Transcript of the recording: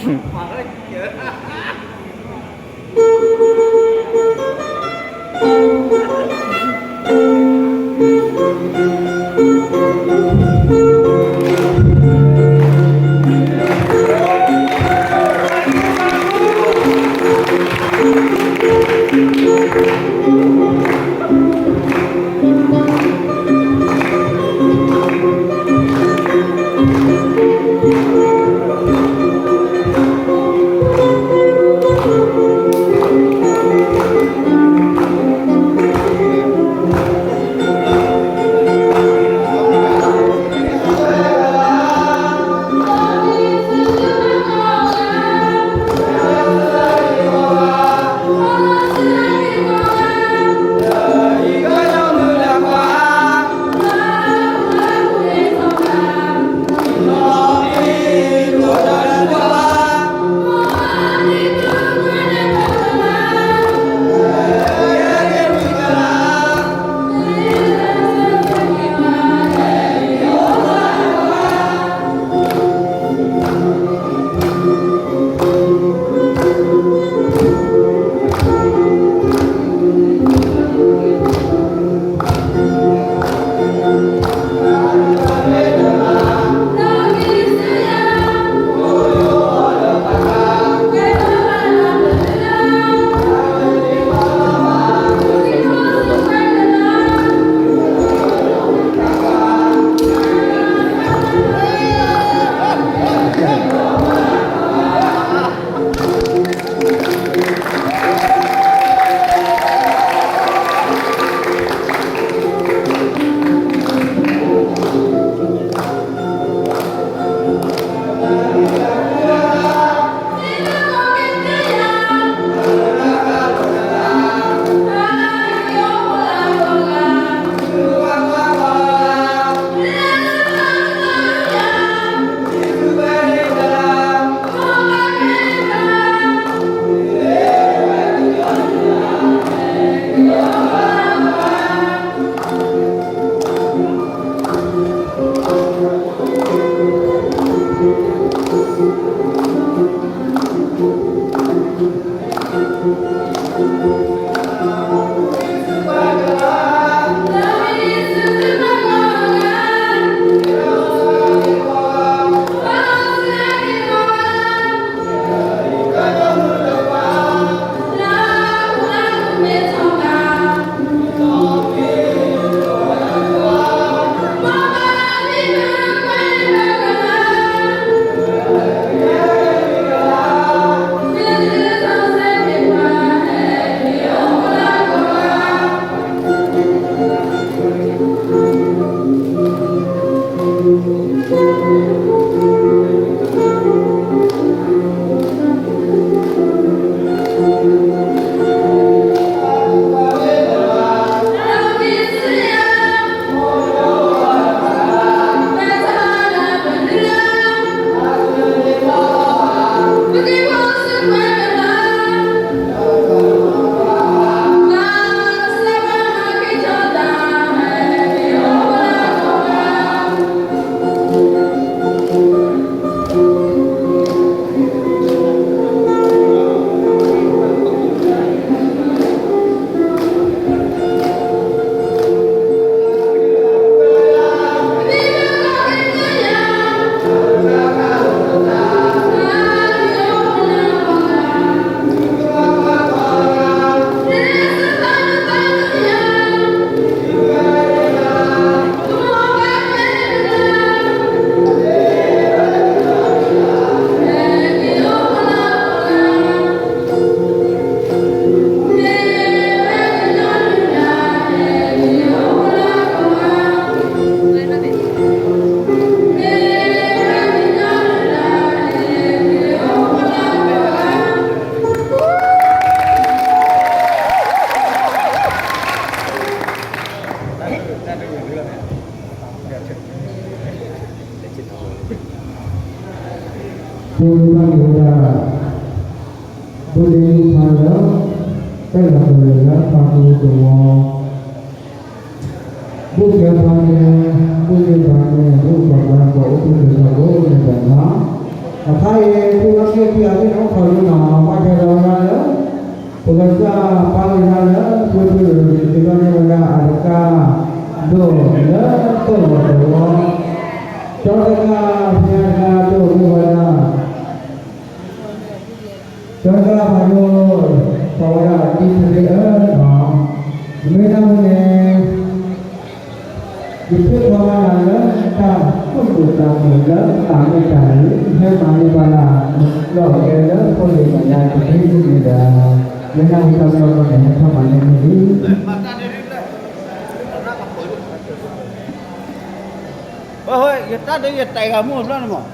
ပဘၣ်န့ၣ်ဝဲဒၣ် ဘုလ့ဖးလၢ အဲၣ်လီၤကလၢာ်လၢဖးကီတဝီ, ဘုကဲဖးန့ၣ် ဘုလ့ဖးန့ၣ် ဘုပှၤဘၣ်ကီးအိၣ်ဘှံးကတၢၢ်ကိးဂၤဒဲးန့ၣ်လီၤ. အခါအံၤ သုဝဲက့ၤတံၢ်အသ့ၣ်နီၣ်ခီၣ်လံနီၣ် ဘၣ်ထွဲဒီးဝဲဒၣ်လၢ ပကစၢ်ပၢ်ကစၢ်လၢ ပှၤပှၤ ဒိၣ်လၢတၢ်ဒိၣ်လၢတၢ်ဂီၤတဝီ ကၠီတဂၤ ဖဲတဂၤဒိၣ်မ့ၢ်ဝဲဒၣ် ကၠီတဂၤဖးဒိၣ် ကိးဝဲဒၣ်ဒ်ဖဲအၢနီၣ် မ့ၢ်တၢ်မနုၤလဲၣ် ယသ့ၣ်ညါဝဲဒၣ်လၢတၢ်သူၣ်ဒိၣ်သးဖျိးလၢတၢ်မ့ၢ်တၢ်လၢ ဟဲမၤန့ၢ်ပှၤလၢ လီၢ်ကဲလၢဖိလံၤမၤညါတဘ့ၣ်န့ၣ်ဒီး လၢတၢ်ဝံတၢ်ပျီအဃိန့ၣ် ဟဲထီၣ်မၤန့ၢ်န့ၣ်လံ ယတၢ်ဒုးယတဲဂၤမုၢ်ဘျီန့ၣ်မး